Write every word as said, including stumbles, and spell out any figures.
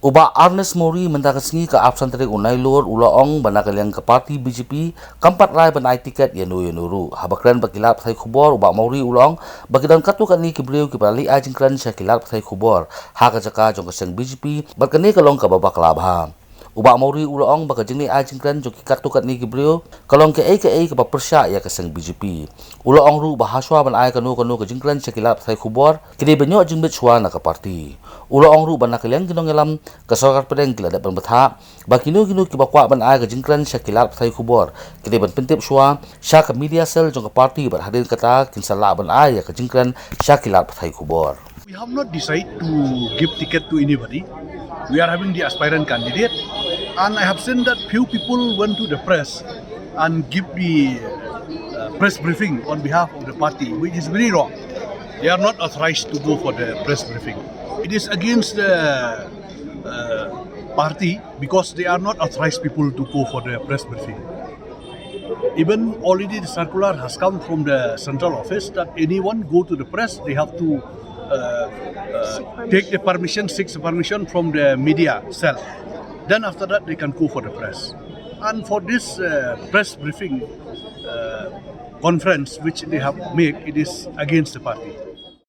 U Bah Ernest Mawrie mynta ka sngi ka arphew san tarik u Nailur u la ong ba na ka liang ka party B J P kam pat rai ban ai tiket ïa no ïa no ruh. Haba kren bad ki lad pathai khubor, u Bah Mawrie u la ong ba ki don katto katne ki briew kiba leit ai jingkren sha ki lad pathai khubor ha ka jaka jong ka seng B J P, bad kane ka long kaba bakla bha. U Bah Mawrie u la ong ba ka jingleit ai jingkren jong ki katto katne ki briew ka long kaei kaei kaba pyrshah ïa ka seng B J P. U la ong ruh ba hashwa ban ai kano kano ka jingkren sha ki lad pathai khubor, ki dei ban ïoh jingmut shuwa na ka party. U la ong ruh ba na ka liang ki nongïalam, ka sorkar pdeng ki la dep ban bthah ba kino kino kiba kwah ban ai ka jingkren sha ki lad pathai khubor, ki dei ban pyntip shuwa sha ka media cell jong ka party, bad hadien kata kin sa lah ban ai ïa ka jingkren sha ki lad pathai khubor. We have not decided to give ticket to anybody. We are having the aspirant candidate, and I have seen that few people went to the press and give the uh, press briefing on behalf of the party, which is very wrong. They are not authorized to go for the press briefing. It is against the uh, party because they are not authorized people to go for the press briefing. Even already the circular has come from the central office that anyone go to the press, they have to uh, uh, take the permission, seek the permission from the media cell. Then after that, they can go for the press. And for this uh, press briefing uh, conference which they have made, it is against the party.